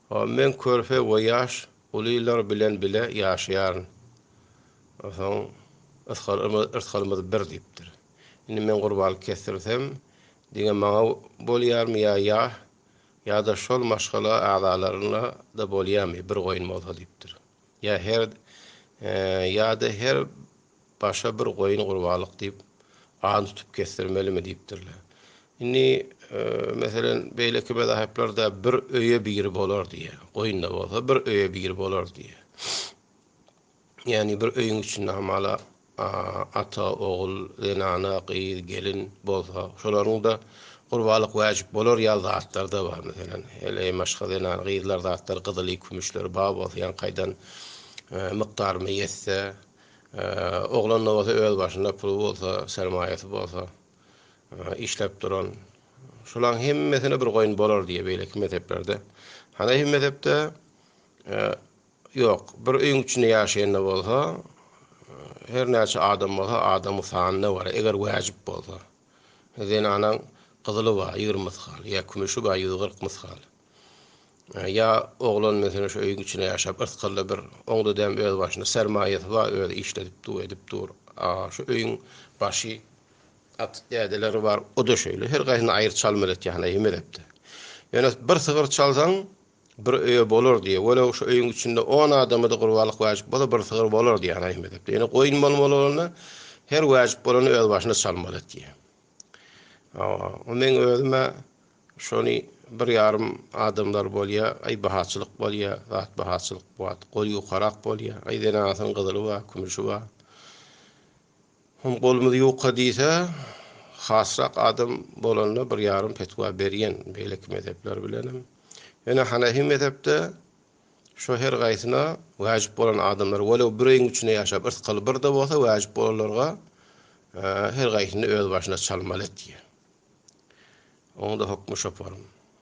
Men körpe we ýaş ulylar bilen bile ýaşaýaryn. Onsoň yrsgalymyz bir diýipdir. Indi men gurbanlyk kesdirsem, diňe maňa bolýarmy ýa ýa ýa-da şol maşgala agzalaryna-da bolýarmy bir goýun bolsa diýipdir. Ýa her ýa-da her başa bir goýun gurbanlyk diýip an tutup kesdirmelimi diýipdirler. Indi meselen beýleki mezaheplarda bir öýe biri bolar diýýär. Goýun-da bolsa bir öýe biri bolar diýýär. Ýagny bir öýüň içinde hamala ata, ogul, zenana, gyz, gelin bolsa, şolaryň-da gurbanlyk wäjip bolar ýaly zatlar-da bar. Meselem, heleý, maşga, zenan, gyzlar zatlar gyzyly, kümüşleri bar bolsa, ýaňkaýdan mukdaryna ýetse, oglan-da bolsa öz başynda puly bolsa, sermaýasy bolsa, işläp duran, şolaryň hemmesine bir goýun bolar diýýär beýleki mezheplerde. Hanefi mezhepde Ýok, bir öýüň içinde ýaşaýan-da bolsa, her näçe adam bolsa, adamyň sanyna görä, eger wäjip bolsa. Zenanaň gyzyly bar, 20 mysgal, ýa kümüşi bar, 140 mysgal. Ýa oglan, meselem, şu öýüň içinde ýaşap, yrsgally bir, oňda däm öz başyna sermaýasy bar, özi işledip dur, edip dur. A şu öýüň başy, at dädeleri bar, o-da şeýle. Her gaýsyny aýry çalmaly etýär, hany, mezhepde. Ýöne bir sygyr çalsaň, Bir öýe bolar diýýär. Welew şu öýüň içinde on adama-da gurbanlyk wäjip bolsa, bir sygyr bolar diýýär Hanafi mezhepde. Ýöne goýun bolmaly bolanda, her wäjip bolany öz başyna çalmaly diýýär. Hawa, o meň özüm-ä şony bir ýarym adamlar bolýar, aý bahaçylyk bolýar, zat bahaçylyk bu wagt, gol ýukarak bolýar, aý zenanasynyň gyzyly bar, kümüşi bar. Hum golumyz ýuka diýse, hasrak adam bolanda bir ýarym fetwa berýän beýleki mezhepler bilenem. Ýöne Hanefi mezhepde şo her gaýsyna wäjip bolan adamlar, welew bir öýüň içinde ýaşap yrsgaly birde bolsa wäjip bolanlarga her gaýsyny öz başyna çalmaly etýär. Oň-da hokmy şo form.